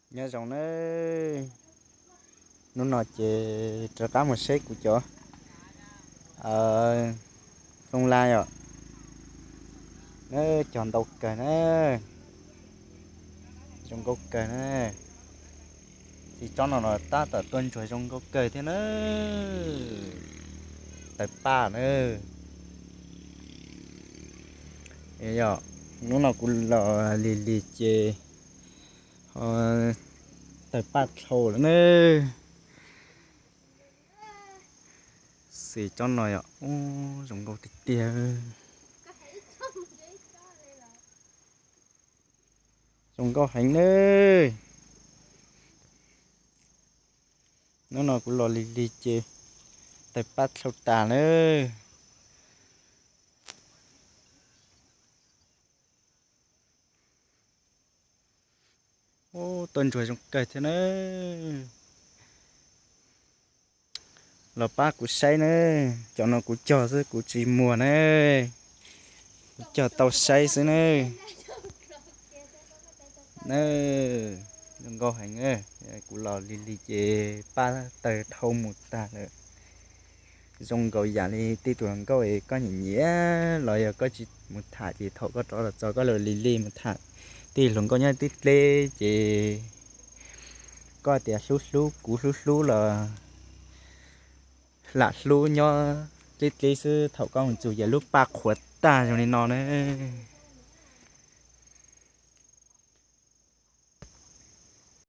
Nyob zoo nawb, hnub no ces rov qab mus saib kuv cov xoo laj os. Nawb, cog ntau kawg na, zoo nkauj kawg na. Txiv tsob no los tab tom tuaj ntsuag zoo nkauj kawg thiab na. Tawg paj na. Yog hnub no kuv los lig lig ces ho tawg paj dhau lawm na. Xim tsob no yog zoo nkauj tiag tiag. Zoo nkauj heev nawb. Hnub no kuv los lig lig ces tawg paj dhau tas nawb. Tuaj ntsuag zoo kawg thiab na. Los pab kuv saib na, cov no kuv cog xwb kuv tsis muag na. Kuv cog tau saib xwb na. Na, zoo nkauj heev. Kuv los lig lig ces paj tawg dhau mus tag lawm. Zoo nkaus yam li tej tus hluas nkauj es koj nyiam nyiam los yog koj tsis mus tham ces thaum koj rov los txog koj los lig lig mus tham tej hluas nkauj nyob tib dleb ces koj tias hlub hlub kuv hlub hlub los lam hlub nyob dleb dleb xwb, thaum koj mus txug ces lub paj qhuav tag zoo li no na.